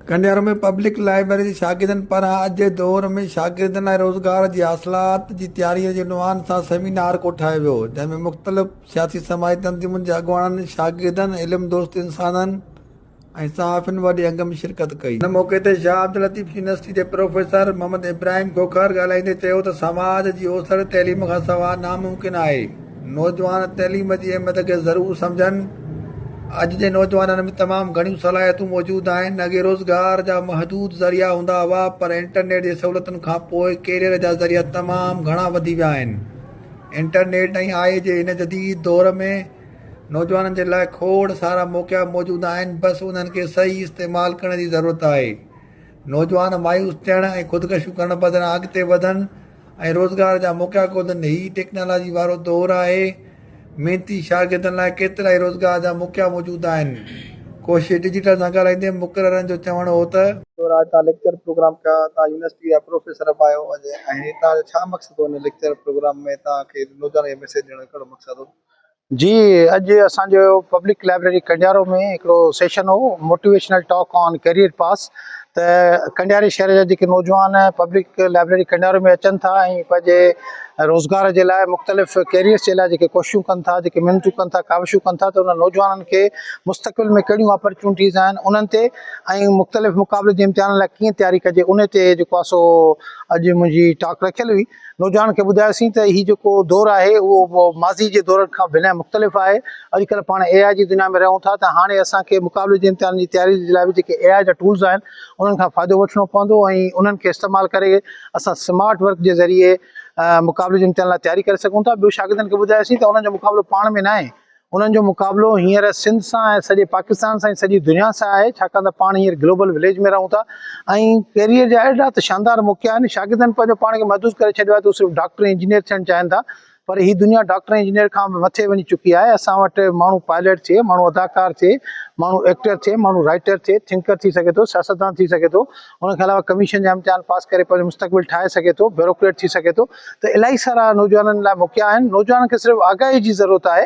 Kandiaro ۾ public library جي شاگردن پاران اڄ جي دور ۾ شاگردن لاء روزگار جي حاصلات جي تياري جي عنوان سان سيمينار ڪوٺايو ويو، جنهن ۾ مختلف سياسي سماجي تنظيمن جي اڳواڻن، شاگردن، علم دوست انسانن ۽ صحافين وڏي انگ ۾ شرڪت ڪئي. ان موقعي تي شاهه عبداللطيف يونيورسٽي جي پروفيسر محمد ابراهيم کوکر ڳالهائيندي چيو ته سماج جي اوسر تعليم کان سواء ناممڪن آهي. نوجوان تعليم جي اهميت کي ضرور سمجهن. اڄ جي نوجوانن ۾ تمام گهڻيون صلاحيتون موجود آهن. اڳي روزگار جا محدود ذريعا هوندا هئا پر انٽرنيٽ جي سهولتن کان پوء ڪيريئر جا ذريعا تمام گهڻا وڌي ويا آهن. انٽرنيٽ ۽ آء جي هن جديد دور ۾ نوجوانن جي لاء کوڙ سارا موقعا موجود آهن بس انهن کي صحيح استعمال ڪرڻ جي ضرورت آهي. نوجوان مايوس ٿيڻ ۽ خودڪشيون ڪرڻ بدران اڳتي وڌن ۽ روزگار جا موقعا ڳولن. هي ٽيڪنالاجي وارو دور آهي. محنتي شاگردن لاء ڪيترائي روزگار جا موقعا موجود آهن. ڪوشش ڊجيٽل سان ڳالهائيندي مقررن جو چوڻ هو ته. آج تهان ليڪچر پروگرام ڪيو تهان يونيورسٽي جا پروفيسر به آهيو اڄ ۽ تهان جو ڇا مقصد هو ان ليڪچر پروگرام ۾ تهان کي نوجوانن کي ميسيج ڏيڻ جو ڪهڙو مقصد هو؟ جي اڄ اسان جو پبلڪ لائبريري ڪنڊيارو ۾ هڪڙو سيشن هو موٽيويشنل ٽاڪ آن ڪيريئر پاس ته ڪنڊياري شهر جا جيڪي نوجوان پبلڪ لائبريري ڪنڊيارو ۾ اچن ٿا ۽ پنهنجي روزگار جي لاء مختلف ڪيريئرس جي لاء جيڪي ڪوششون ڪن ٿا جيڪي محنتون ڪن ٿا ڪاوشون ڪن ٿا ته انهن نوجوانن کي مستقبل ۾ ڪهڙيون اپرچونٽيز آهن انهن تي ۽ مختلف مقابلي جي امتحانن لاء ڪيئن تياري ڪجي ان تي جيڪو آهي سو اڄ منهنجي ٽاڪ رکيل هئي نوجوانن کي ٻڌايوسين ته هي جيڪو دور آهي اهو ماضي جي دورن کان بنهه مختلف آهي اڄڪلهه پاڻ اي آء جي دنيا ۾ رهون ٿا ته هاڻي اسان کي مقابلي جي امتحانن جي تياري جي لاء به جيڪي اي آء جا ٽولز آهن انهن کان فائدو وٺڻو پوندو ۽ انهن کي استعمال ڪري اسان سمارٽ ورڪ جي ذريعي مقابلي جي امتحان لاء تياري ڪري سگهون ٿا ٻيو شاگردن کي ٻڌايوسين ته انهن جو مقابلو پاڻ ۾ ناهي انهن جو مقابلو هينئر سنڌ سان ۽ سڄي پاڪستان سان ۽ سڄي دنيا سان آهي ڇاڪاڻ ته پاڻ هينئر گلوبل وليج ۾ رهون ٿا ۽ ڪيريئر جا اهڙا ته شاندار موقعا آهن شاگردن پنهنجو پاڻ کي محدود ڪري ڇڏيو آهي ته هو صرف ڊاڪٽر ۽ انجنيئر ٿيڻ چاهين ٿا پر هي دنيا ڊاڪٽر ۽ انجنيئر کان به مٿي وڃي چڪي آهي اسان وٽ ماڻهو پائلٽ ٿئي ماڻهو اداڪار ٿئي ماڻهو ايڪٽر ٿئي ماڻهو رائٽر ٿئي ٿنڪر ٿي سگهي ٿو سياستدان ٿي سگهي ٿو ان کان علاوه ڪميشن جا امتحان پاس ڪري پنهنجو مستقبل ٺاهي سگهي ٿو، بيوروڪريٽ ٿي سگهي ٿو ته الاهي سارا نوجوانن لاء موقعا آهن، نوجوانن کي صرف آگاهي جي ضرورت آهي،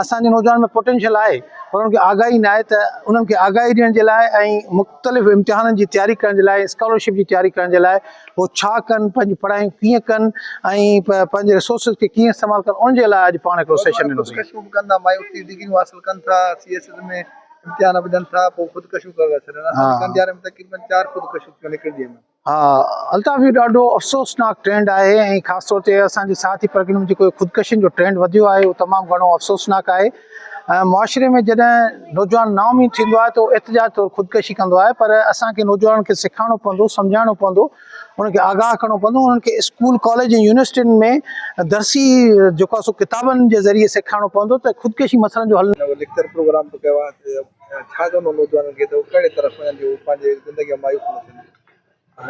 اسان جي نوجوانن ۾ پوٽينشل آهي پر انهن کي آگاهي ناهي ته انهن کي آگاهي ڏيڻ جي لاء ۽ مختلف امتحانن جي تياري ڪرڻ جي لاء اسڪالرشپ جي تياري ڪرڻ جي لاء هو ڇا ڪن پنهنجي پڙهايون ڪيئن ڪن ۽ پنهنجي ريسورسز کي ڪيئن استعمال ڪن ان جي لاء اڄ پاڻ هڪڙو سيشن نوجوان ڏنوسين. خودڪشيون به ڪن ٿا مايوسي ڊگريون حاصل ڪن ٿا سي ايس ايس ۾ امتحان به ڏين ٿا پوء خودڪشيون ڪري ٿا ڇڏن اسان جي ڪنڊياري ۾ تقريبن چار خودڪشيون ٿيون هڪڙي ڏينهن ۾. ها الطاف اهو ڏاڍو افسوسناڪ ٽرينڊ آهي ۽ خاص طور تي اسان جي ساهتي پرڳڻي ۾ جيڪو خودڪشين جو ٽرينڊ وڌيو آهي اهو تمام گهڻو افسوسناڪ آهي ۽ معاشري ۾ جڏهن نوجوان نااميد ٿيندو آهي ته اهو احتجاج طور خودڪشي ڪندو آهي پر اسان کي نوجوانن کي سيکارڻو پوندو سمجهائڻو پوندو انهن کي آگاهه ڪرڻو پوندو انهن کي اسڪول ڪاليج ۽ يونيورسٽين ۾ درسي جيڪو آهي سو ڪتابن جي ذريعي سيکارڻو پوندو ته خودڪشي مسئلن جو حل ليڪچر پروگرام به ڪيو آهي ڇا چوندو نوجوانن کي ته هو ڪهڙي طرف وڃن جو هو پنهنجي زندگي ۾ مايوس نه ٿين.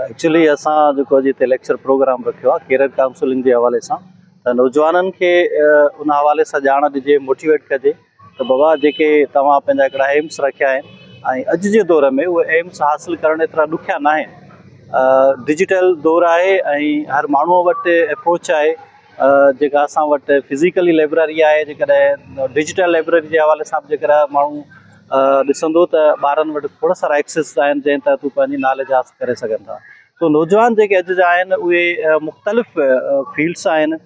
ايڪچولي اسان جيڪو اڄ هتي ليڪچر پروگرام رکيو آهي ڪيريئر ڪائونسلنگ جي حوالي سان ته نوجوانن کي ان حوالي سان ڄاڻ ڏجي موٽيويٽ ڪجي ته بابا جيڪي توهان پنهنجا هڪڙا ايمس رکيا آهن ۽ اڄ جي دور ۾ اهي ايمس حاصل ڪرڻ ايترا ڏکيا نه آهن ڊجيٽل دور آهي ۽ هر ماڻهوء وٽ اپروچ آهي جيڪا اسان وٽ فزيڪلي لائبريري آهي جيڪڏهن ڊجيٽل لائبريري جي حوالي سان به جيڪڏهن ماڻهو ڏسندو ته ٻارن وٽ کوڙ سارا ايڪسس آهن جنهن تحت هو پنهنجي ناليج حاصل ڪري سگهن ٿا سو نوجوان جيڪي اڄ جا آهن اهي مختلف فيلڊس آهن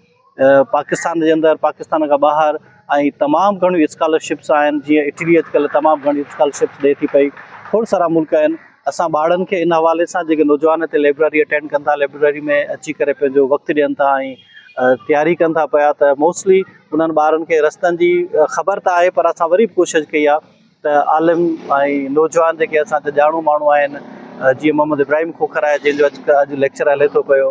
پاڪستان جي اندر پاڪستان کان ٻاهر ۽ تمام گهڻيون اسڪالرشپس آهن جيئن اٽلي اڄڪلهه تمام گهڻيون اسڪالرشپس ڏئي ٿي پئي کوڙ سارا ملڪ آهن اسان ٻارڙن کي ان حوالي سان جيڪي نوجوان هتي لئبرري اٽينڊ ڪن ٿا لئبرري ۾ اچي ڪري پنهنجو وقت ڏين ٿا ۽ تياري ڪن ٿا پيا ته موسٽلي انهن ٻارن کي رستن جي خبر ته آهي پر اسان وري به ڪوشش ڪئي آهي ته عالم ۽ نوجوان جيڪي اسان جا ڄاڻو ماڻهو آهن جيئن محمد ابراهيم کوکر آهي جنهن جو اڄ اڄ ليڪچر هلي ٿو پيو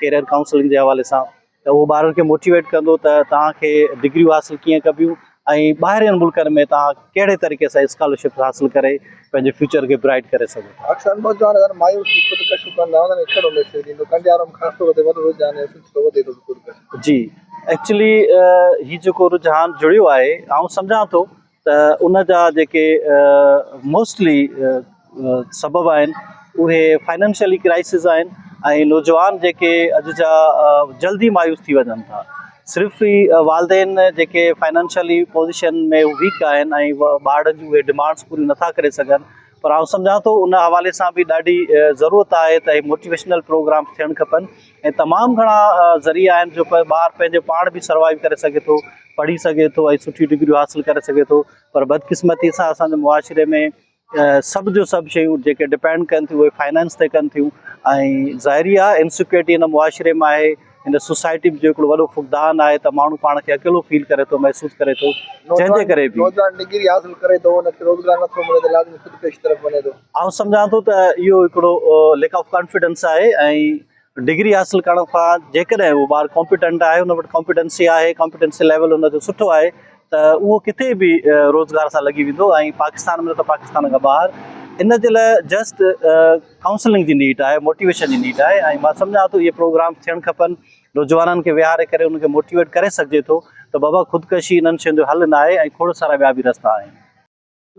ڪيريئر ڪائونسلنگ جي حوالي سان ته اهو ٻارن کي موٽيويٽ ڪندو ته توهان کي ڊگريون حاصل ڪيئن ڪبيون ۽ ٻاهرين ملڪن ۾ توهان ڪهڙي طريقي سان اسڪالرشپ حاصل ڪري پنهنجي فيوچر کي برائٽ ڪري سگهو ٿا. اڪثر نوجوان اگر مايوس ٿي خودڪشيون ڪندا انهن کي ڪهڙو ميسيج ڏيندو ڪنڊيارو ۾ خاص طور تي وڏو رجحان ۽ سلسلو وڌي ٿو خودڪشي. جي ايڪچولي هي جيڪو رجحان جڙيو آهي آئون سمجهان ٿو ته ان جا جيڪي موسٽلي سبب آهن اهي فائنانشلي ڪرائسز آهن ۽ نوجوان جيڪي اڄ جا جلدي مايوس ٿي وڃن ٿا صرف ئي والدين جيڪي فائنانشلي پوزيشن ۾ ويڪ آهن ۽ ٻارڙن جون اهي ڊمانڊس پوريون نٿا ڪري سگهن. پر آئون سمجهان ٿو ان حوالي سان به ڏاڍي ضرورت آهي ته اهي موٽيويشنل پروگرامس ٿيڻ کپن ۽ تمام گهڻا ذريعا آهن جو ٻار پنهنجو پاڻ به سروائيو ڪري سگهي ٿو پڙهي سگهي ٿو ۽ سٺيون ڊگريون حاصل ڪري سگهي ٿو پر بدقسمتي سان اسان جي معاشري ۾ سڀ جو سڀ شيون جيڪي ڊپينڊ ڪن ٿيون اهي فائنانس تي ڪن ٿيون ۽ ظاهري آهي انسيڪيورٽي هن معاشري ۾ آهي هن سوسائٽي جو هڪڙو وڏو فقدان آهي ته ماڻهو پاڻ کي اڪيلو فيل ڪري ٿو محسوس ڪري ٿو جنهن جي ڪري به نوجوان ڊگري حاصل ڪري ٿو ان کي روزگار نٿو ملي ته لازمي خودڪشي طرف وڃي ٿو. آئون سمجهان ٿو ته اهو هڪڙو ليڪ آف ڪانفيڊنس آهي ۽ ڊگري حاصل ڪرڻ کان جيڪڏهن اهو ٻار ڪامپيٽنٽ آهي ان وٽ ڪامپيٽنسي آهي ڪامپيٽنسي ليول ان جو سٺو آهي ته اهو ڪٿي به روزگار سان لڳي ويندو ۽ پاڪستان ۾ ته پاڪستان کان ٻاهر ان جي لاء جسٽ ڪائونسلنگ جي نيڊ آهي موٽيويشن جي نيڊ آهي ۽ مان سمجهان ٿو اهي پروگرام ٿيڻ کپن نوجوانن کي ويهاري ڪري انهن کي موٽيويٽ ڪري سگهجي ٿو ته بابا خودڪشي انهن شين جو حل نه آهي ۽ کوڙ سارا ٻيا به رستا آهن.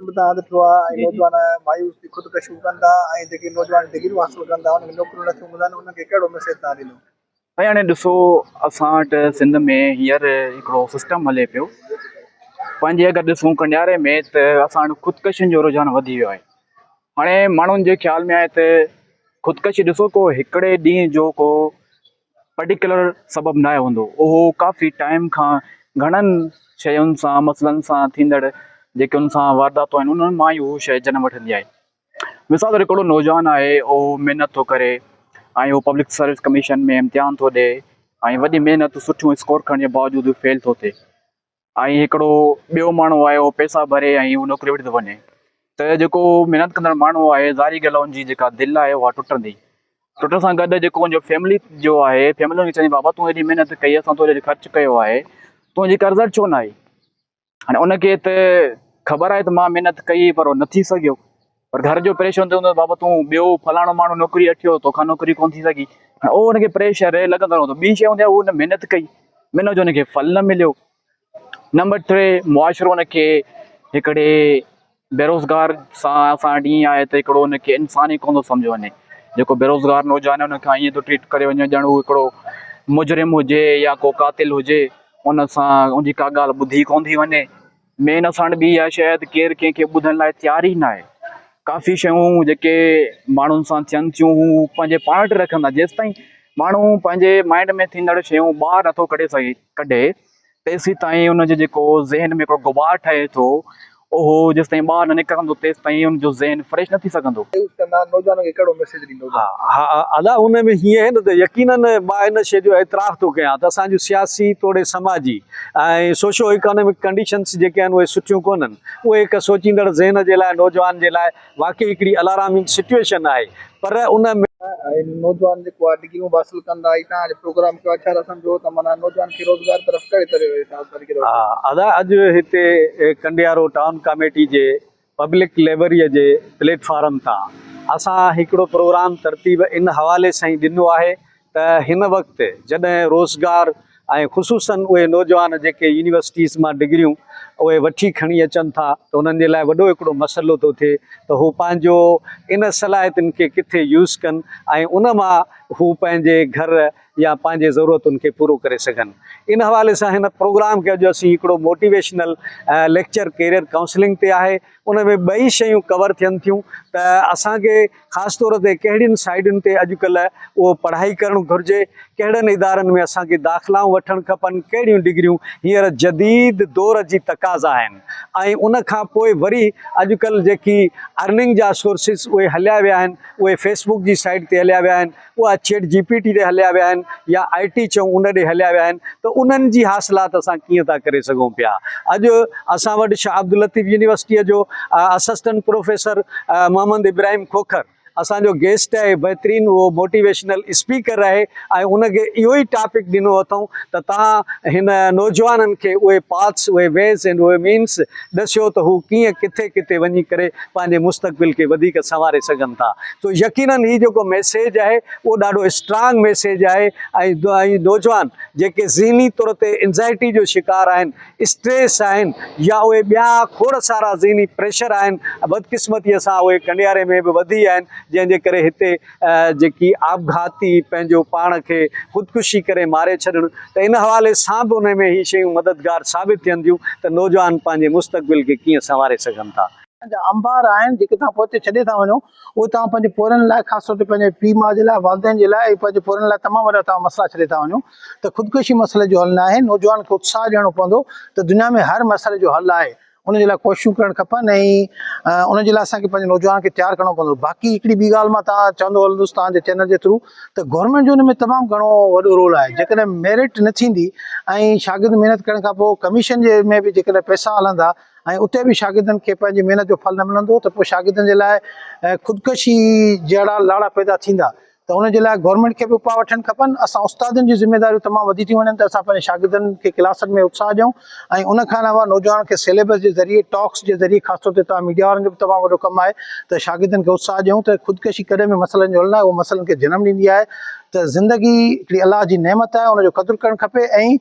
به توهان ڏٺو آهي ۽ نوجوان مايوس ٿي خودڪشيون ڪن ٿا ۽ جيڪي نوجوان ڊگريون حاصل ڪن ٿا انهن کي نوڪريون نٿيون ملن انهن کي ڪهڙو ميسيج توهان ڏيندو؟ ڀائي هاڻي ڏسو اسان وٽ سنڌ ۾ هينئر هڪڙو سسٽم هلي پيو پنهنجي اگر ڏسون ڪنڊياري ۾ ته اسان وٽ خودڪشين جو رجحان وڌي ويو آهي هاڻي ماڻهن جي خيال ۾ آهي ته خودڪشي ڏسو ڪو هڪڙي ڏينهن جو ڪو پرٽيڪيولر سبب ناهي هوندو اهو ڪافي ٽائيم کان گهڻن شين سان مسئلن سان ٿيندڙ جيڪي ان سان وارداتون آهن انهن مان ئي اهو شيء جنم وٺندي آهي مثال طور هڪڙو نوجوان آهي اهو محنت ٿو ڪري ۽ اهو پبلڪ سروس ڪميشن ۾ امتحان ٿو ڏئي ۽ وڏي محنت سٺيون اسڪور کڻڻ جي باوجود فيل ٿو ٿئي ۽ هڪڙو ٻيو ماڻهو آهي اهو پئسا ڀري ۽ اهو نوڪري وٺي ٿو وڃي ته جيڪو محنت ڪندڙ ماڻهو آهي ظاهري ڳالهه آهي ان جي جيڪا دل آهي اها ٽٽندي ٽٽڻ سان گڏ جيڪو ان جو فيملي جو آهي فيملي ان کي چوندي بابا تون ايڏي محنت ڪئي اسان تو تي خرچ ڪيو آهي تنهنجي ڪا رزلٽ ڇو نه آئي هاڻي ان کي ته خبر آهي ته مان محنت ڪئي پر نه ٿي سگهيو پر گهر جو پريشر هوندو هوندو بابا تون ٻيو فلاڻو ماڻهو نوڪري وٺي ويو توکان نوڪري ڪونه ٿي سگهي اهو هن کي پريشر لڳندو رهندو ٻي شي هوندي آهي هن محنت ڪئي محنت جو هن کي ڦل نه مليو نمبر ٽي معاشرو هن کي هڪڙي بيروزگار سان اسان وٽ ائين آهي ته هڪڙو هن کي انسان ئي ڪونه ٿو سمجهيو وڃي جيڪو بيروزگار نوجوان آهي ان کان ائين ٿو ٽريٽ ڪري وڃي ڄڻ هو هڪڙو مجرم هجي يا ڪو قاتل هجي ان سان ان جي ڪا ڳالهه ٻڌي ڪونه ٿي وڃي مين اسان وٽ ٻي اها شيء آهي ته ڪير ڪنهن کي ٻڌڻ لاء تيار ئي ناهي. ڪافي شيون جيڪي ماڻهن سان ٿين ٿيون هو پنهنجي پاڻ وٽ رکندا جيستائين ماڻهو پنهنجي مائنڊ ۾ ٿيندڙ شيون ٻاهر نٿو ڪڍي سگهي ڪڍي تيسين تائين ان جو جيڪو ذهن ۾ هڪڙو غبار ٺهي ٿو اهو جيستائين ٻاهر نه نڪرندو تيستائين ان جو ذهن فريش نه ٿي سگهندو. يوز ڪندا نوجوانن کي ڪهڙو ميسيج ڏيندو. ها ها ادا ان ۾ هيئن آهي نه ته يقينن مان ان شيء جو اعتراف ٿو ڪيان ته اسان جون سياسي توڙي سماجي ۽ سوشو اڪانامڪ ڪنڊيشنس جيڪي آهن اهي سٺيون ڪونهن اهي هڪ سوچيندڙ ذهن جي لاء نوجوان جي لاء واقعي هڪڙي الارامنگ سچوئيشن آهي پر ان ۽ نوجوان جيڪو آهي ڊگريون به حاصل ڪندا ۽ تان جو پروگرام ڪيو آهي ڇا ٿا سمجهو ته معنيٰ نوجوان کي روزگار طرف ڪهڙي طرح طريقي ها ادا اڄ هتي ڪنڊيارو ٽائون ڪاميٽي جي پبلڪ لئبرريء جي پليٽ فارم تان اسان هڪڙو پروگرام ترتيب ان حوالي سان ئي ڏنو آهي ته هن وقت جڏهن روزگار ۽ خصوصاً اهي نوجوان جيڪي يونيورسٽيز مان ڊگريون اهي وٺي کڻي اچن ٿا ته انهن جي لاء وڏو هڪڙو مسئلو ٿو ٿئي ته هو پنهنجو ان صلاحيتن کي ڪٿي يوز ڪن ۽ ان مان هو پنهنجي گهر يا پنهنجي ضرورتن کي پورو ڪري سگهن. ان حوالي سان هن پروگرام کي اڄ اسين هڪڙو موٽيويشنل ليڪچر ڪيريئر ڪائونسلنگ تي آهي ان ۾ ٻئي شيون ڪور ٿين ٿيون ته اسان کي خاص طور تي ڪهڙين سائيڊن تي اڄڪلهه اهو پڙهائي ڪرڻ گهرجي ڪهڙن ادارن ۾ اسان کي داخلائون وٺڻ کپن ڪهڙيون ڊگريون هينئر جديد دور جي تقاضا آهن ۽ ان کان پوء وري اڄڪلهه جيڪي ارننگ جا سورسز اهي هليا ويا آهن اهي فيسبوڪ جي سائيڊ تي هليا ويا آهن اها چيٽ جي پي ٽي ڏي هليا ويا آهن يا آء ٽي چئون ان ڏي هليا ويا آهن ته انهن جي حاصلات اسان ڪيئن ٿا ڪري سگهون پيا اڄ اسان وٽ شاهه عبداللطيف يونيورسٽيء جو اسسٽنٽ پروفيسر محمد ابراهيم کوکر اسان جو گيسٽ آهي بهترين اهو موٽيويشنل اسپيڪر آهي ۽ ان کي اهو ئي ٽاپڪ ڏنو اٿئون ته توهان هن نوجوانن کي اهي پاٿس اهي ويز اينڊ اهي مينس ڏسيو ته هو ڪيئن ڪٿي ڪٿي وڃي ڪري پنهنجي مستقبل کي وڌيڪ سنواري سگهن ٿا سو يقينن هي جيڪو ميسيج آهي اهو ڏاڍو اسٽرانگ ميسيج آهي ۽ نوجوان جيڪي ذهني طور تي انزائٽي جو شڪار آهن اسٽريس آهن يا اهي ٻيا کوڙ سارا ذهني پريشر آهن بدقسمتي سان اهي ڪنڊياري ۾ به وڌي ويا آهن جنهن جي ڪري هتي جيڪي آپگهاتي پنهنجو پاڻ کي خودڪشي ڪري ماري ڇڏڻ ته ان حوالي سان به ان ۾ هي شيون مددگار ثابت ٿين ٿيون ته نوجوان پنهنجي مستقبل کي ڪيئن سنواري سگهن ٿا. جا انبار آهن جيڪي توهان پوئتي ڇڏي ٿا وڃو اهي توهان پنهنجي پورهين لاء خاص طور تي پنهنجي پيء ماء جي لاء والدين جي لاء ۽ پنهنجي پورهين لاء تمام وڏا توهان مسئلا ڇڏي ٿا وڃو ته خودڪشي مسئلي جو حل ناهي نوجوان کي اتساهه ڏيڻو پوندو ته دنيا ۾ هر مسئلي جو حل آهي ان جي لاء ڪوششون ڪرڻ کپن ۽ ان جي لاء اسان کي پنهنجي نوجوان کي تيار ڪرڻو پوندو باقي هڪڙي ٻي ڳالهه مان توهان چوندو هلندس توهان جي چينل جي ٿرو ته گورنمينٽ جو ان ۾ تمام گهڻو وڏو رول آهي جيڪڏهن ميرٽ نه ٿيندي ۽ شاگرد محنت ڪرڻ کان پوء ڪميشن جي ۾ به جيڪڏهن پئسا هلندا ۽ اتي به شاگردن کي پنهنجي محنت جو ڦل نه ملندو ته پوء شاگردن جي لاء خودڪشي جهڙا لاڙا پيدا ٿيندا ته ان جي لاء گورنمينٽ کي به اپاء وٺڻ کپن اسان استادن جون ذميواريون تمام وڌي ٿيون وڃن ته اسان پنهنجي شاگردن کي ڪلاسن ۾ اتساهه ڏيون ۽ ان کان علاوه نوجوانن کي سيليبس جي ذريعي ٽاڪس جي ذريعي خاص طور تي توهان ميڊيا وارن جو به تمام وڏو ڪم آهي ته شاگردن کي اتساهه ڏيون ته خودڪشي ڪڏهن به مسئلن جو حل نه آهي اهو مسئلن کي جنم ڏيندي آهي ته زندگي هڪڙي الله جي نعمت آهي ان جو قدر ڪرڻ کپي ۽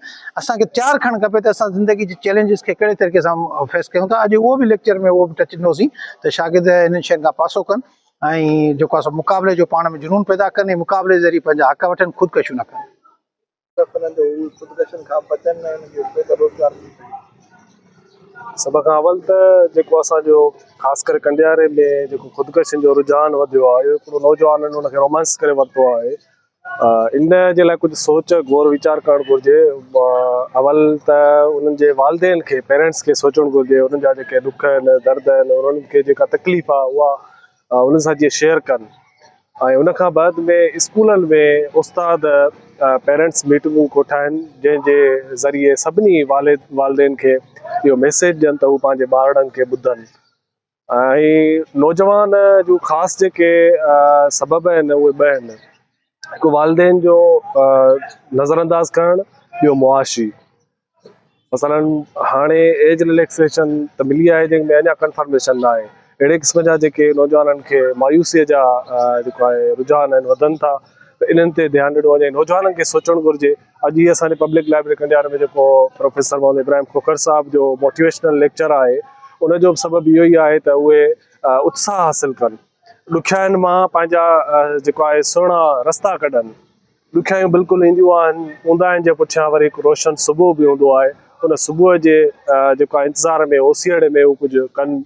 اسان کي تيار ڪرڻ کپي ته اسان زندگي جي چئلينجز کي ڪهڙي طريقي سان فيس ڪيون ٿا اڄ اهو به ليڪچر ۾ اهو به ٽچ ڏنوسين ته شاگرد انهن شين کان پاسو ڪن ۽ جيڪو آهي سو مقابلي جو پاڻ ۾ جنون پيدا ڪن ۽ مقابلي جي ذريعي پنهنجا حق وٺن خودڪشيون نه ڪن. خودڪشين کان بچن ۽ انهن کي بهتر روزگار ملي سگهي. سڀ کان اول ته جيڪو اسان جو خاص ڪري ڪنڊياري ۾ جيڪو خودڪشين جو رجحان وڌيو آهي اهو هڪڙو نوجوانن ان کي رومانس ڪري ورتو آهي ان جي لاء ڪجهه سوچ غور ويچار ڪرڻ گهرجي اول ته انهن جي والدين کي پيرنٽس کي سوچڻ گهرجي انهن جا جيڪي ڏک آهن درد آهن انهن کي جيڪا تڪليف آهي اها انهن سان جيئن شيئر ڪن ۽ ان کان بعد ۾ اسڪولن ۾ استاد پيرنٽس ميٽنگون ڪوٺائن جنهن جي ذريعي سڀني والد والدين کي اهو ميسيج ڏين ته هو پنهنجي ٻارڙن کي ٻڌن ۽ نوجوان جون خاص جيڪي سبب آهن اهي ٻه آهن هڪ والدين جو نظر انداز ڪرڻ ٻيو معاشي مثلا هاڻي ايج رليڪسيشن ته ملي آهي جنهن ۾ اڃا ڪنفرميشن نه آهي اهڙي قسم جا جيڪي نوجوانن کي مايوسيء جا جيڪو آهي رجحان آهن وڌن ٿا ته انهن تي ڌيان ڏنو وڃي نوجوانن کي سوچڻ گهرجي اڄ هي اسان جي پبلڪ لائبرري ڪنڊيار ۾ جيڪو پروفيسر محمد ابراهيم کوکر صاحب جو موٽيويشنل ليڪچر آهي ان جو به سبب اهو ئي آهي ته اهي اتساهه حاصل ڪن ڏکيائين مان پنهنجا جيڪو آهي سهڻا رستا ڪڍن ڏکيائيون بلڪل اينديون آهن اونداهين جي پٺيان وري هڪ روشن صبح به هوندو آهي ان صبح جي جيڪو آهي انتظار ۾ اوسيئڙي ۾ هو ڪجهه ڪن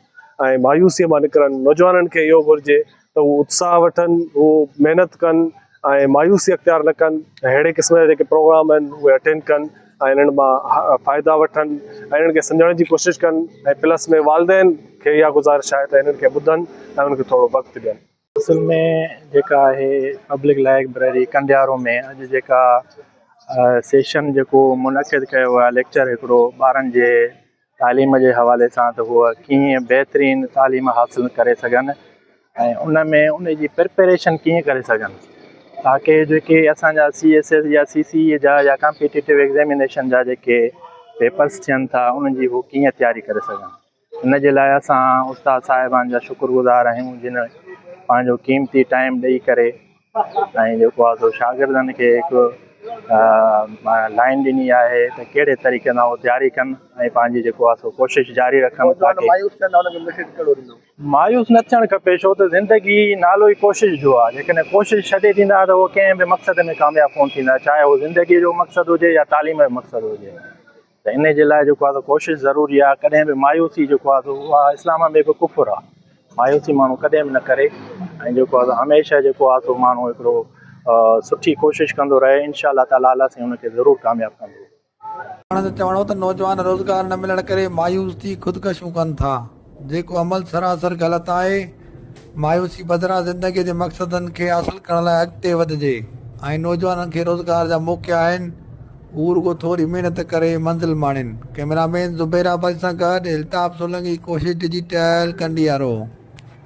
۽ مايوسيء مان نڪرن نوجوانن کي اهو گهرجي ته هو اتساهه وٺن، هو محنت ڪن ۽ مايوسي اختيار نه ڪن ۽ اهڙي قسم جا جيڪي پروگرام آهن اهي اٽينڊ ڪن ۽ انهن مان فائدا وٺن ۽ انهن کي سمجهڻ جي ڪوشش ڪن ۽ پلس ۾ والدين کي اها گذارش آهي ته انهن کي ٻڌن ۽ انهن کي ٿورو وقت ڏين. اصل ۾ جيڪا آهي پبلڪ لائبريري ڪنڊيارو ۾ اڄ جيڪا سيشن جيڪو منعقد ڪيو ويو آهي ليڪچر هڪڙو ٻارن جي تعليم جي حوالي سان ته هو ڪيئن بهترين تعليم حاصل ڪري سگهن ۽ ان ۾ ان جي پريپريشن ڪيئن ڪري سگهن تاڪه جيڪي اسان جا سي ايس ايس يا سي سي اي جا يا ڪامپيٽيٽو ايگزامينيشن جا جيڪي پيپرس ٿين ٿا انهن جي هو ڪيئن تياري ڪري سگهن ان جي لاء اسان استاد صاحبان جا شڪر گذار آهيون جن پنهنجو قيمتي ٽائيم ڏئي ڪري ۽ جيڪو آهي سو شاگردن کي هڪ لائن ڏني آهي ته ڪهڙي طريقي سان هو تياري ڪن ۽ پنهنجي جيڪو آهي سو ڪوشش جاري رکن تاڪه مايوس ٿين انهن کي ميسيج ڪهڙو ڏيندو؟ مايوس نه ٿيڻ کپي ڇو ته زندگي نالو ئي ڪوشش جو آهي جيڪڏهن ڪوشش ڇڏي ڏيندا ته هو ڪنهن به مقصد ۾ ڪامياب ڪونه ٿيندا چاهي هو زندگي جو مقصد هجي يا تعليم جو مقصد هجي ته انهي جي لاء جيڪو آهي سو ڪوشش ضروري آهي ڪڏهن به مايوسي جيڪو آهي سو اها اسلام ۾ به ڪفر آهي مايوسي ماڻهو ڪڏهن به نه ڪري ۽ جيڪو آهي سو هميشه جيڪو آهي سو ماڻهو هڪڙو سٺي ڪوشش ڪندو رهي انشاء الله تعالٰي الله سائين ان کي ضرور ڪامياب ڪندو. هنن جو چوڻ هو ته نوجوان روزگار نه ملڻ ڪري مايوس ٿي خودڪشيون ڪن ٿا جيڪو عمل سراسر غلط آهي، مايوسي بدران زندگي جي مقصدن کي حاصل ڪرڻ لاء اڳتي وڌجي ۽ نوجوانن کي روزگار جا موقعا آهن هو رڳو ٿوري محنت ڪري منزل ماڻين. ڪئميرا مين زبير عباسي سان گڏ الطاف سولنگي، ڪوشش ڊجيٽل، ڪنڊيارو.